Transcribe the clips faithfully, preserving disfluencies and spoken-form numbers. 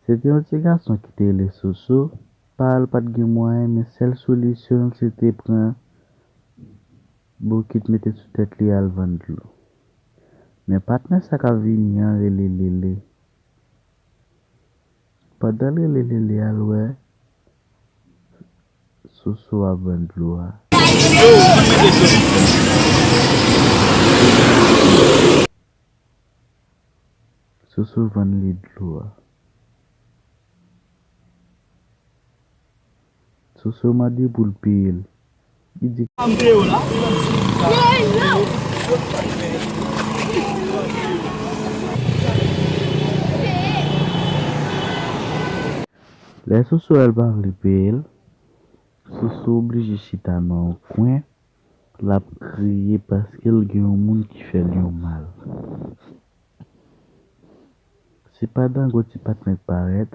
Se te yon ti gason ki te rele Soso. Pa l pa t gen mwayen, men sèl solisyon l se te pran bokit mete sou tèt li al vann dlo. Men patnè sa k ap vini an rele Lele. Pandan l rele Lele a, l wè Soso ap vann dlo a. Soso vann li dlo a. Soso mande pou l peye l. Li di, lè Soso wè l pa vle peye l, Soso oblije chita nan yon kwen, l ap kriye paske l gen yon moun ki fè l yon mal. Sepandan, gwo ti patnè k parèt.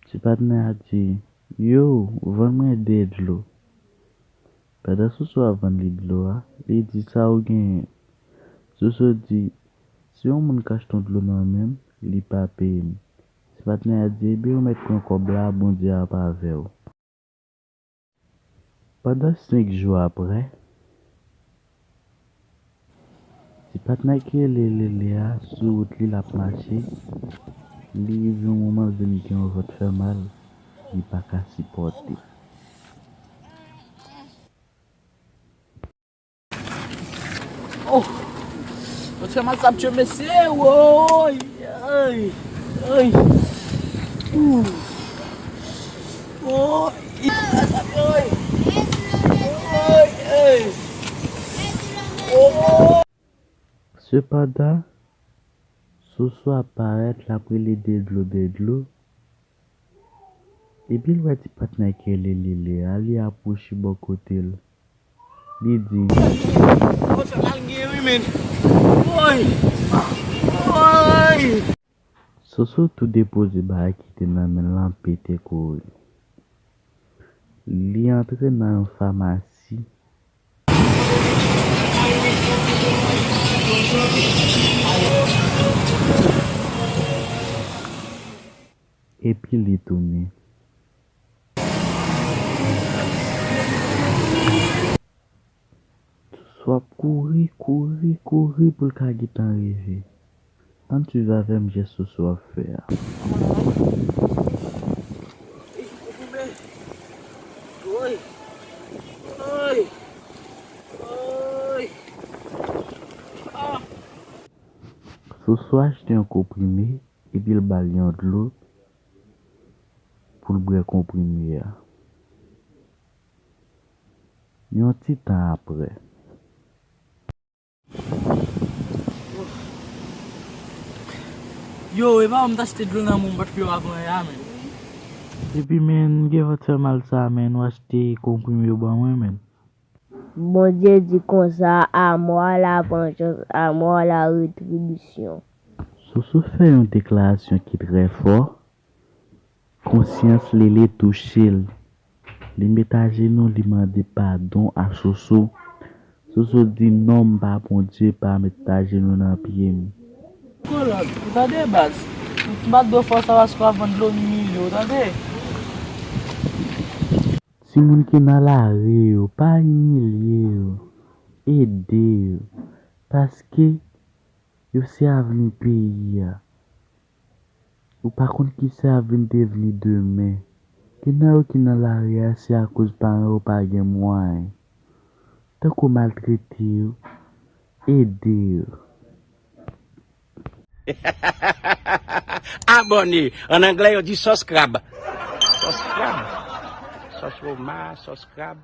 Ti patnè a di, yo, vann mwen de dlo. Pandan Soso ap vann li dlo a, li di, sa ou genyen? Soso di, si yon moun ka achte yon dlo nan men m, li pa peye m. Ti patnè a di, ebyen ou mèt pran kòb la, Bondye ap avè w. Pandan senk jou apre, ti patnè ki rele Lele a sou wout li l ap mache, li rive yon moman l vin gen yon vant fè mal, li pa ka sipòte. Oh! Mwen fè mal sa ap tye mesye, woy! Ay! Ay! Ooh! Oh! Ay! Ay! Ay! Oh! Sepandan, Soso ap parèt, l ap rele de dlo, de dlo. Epi l wè ti patnè ki rele Lele a, li apwoche bò kote l. Li di, mwen fè mal gen wi, men. Woy! Woy! Soso tou depoze bagay ki te nan men l lan pete kouri. Li antre nan yon famasi. Epi li tounen. Soso ap kouri, kouri, kouri pou l ka gentan rive. Ann swiv avè m jan Soso ap fè a. Soso achte yon konprime epi l ba l yon dlo pou l bwè konprime a. Yon ti tan apre. Yo, e pa wè m t achte dlo nan men w, m pa t peye w avan yè a, men. Epi, men, m gen vant fè mal sa, men, ou achte konprime yo ban mwen, men. Bondye di konsa, à moi la vengeance, à moi la rétribution. Soso fè yon deklarasyon ki trè fò. Konsyans Lele touche l. Li met ajenou, li mande padon a Soso. Soso di, non, m pa Bondye, pa met ajenou nan pye m. Kolòt, ou tande, baz? M pa t dwe fè w sa paske w ap vann dlo, m imilye w, tande? Timoun ki nan lari yo, pa imilye yo, ede yo, paske yo se avni peyi a. Ou pa konn kisa y ap vin devni demen. Gen nan yo ki nan lari a, se akoz paran yo pa gen mwayen. Tankou maltrete yo, ede yo. Abòne. An anglè, yo di subscribe. Subscribe. Subscribe.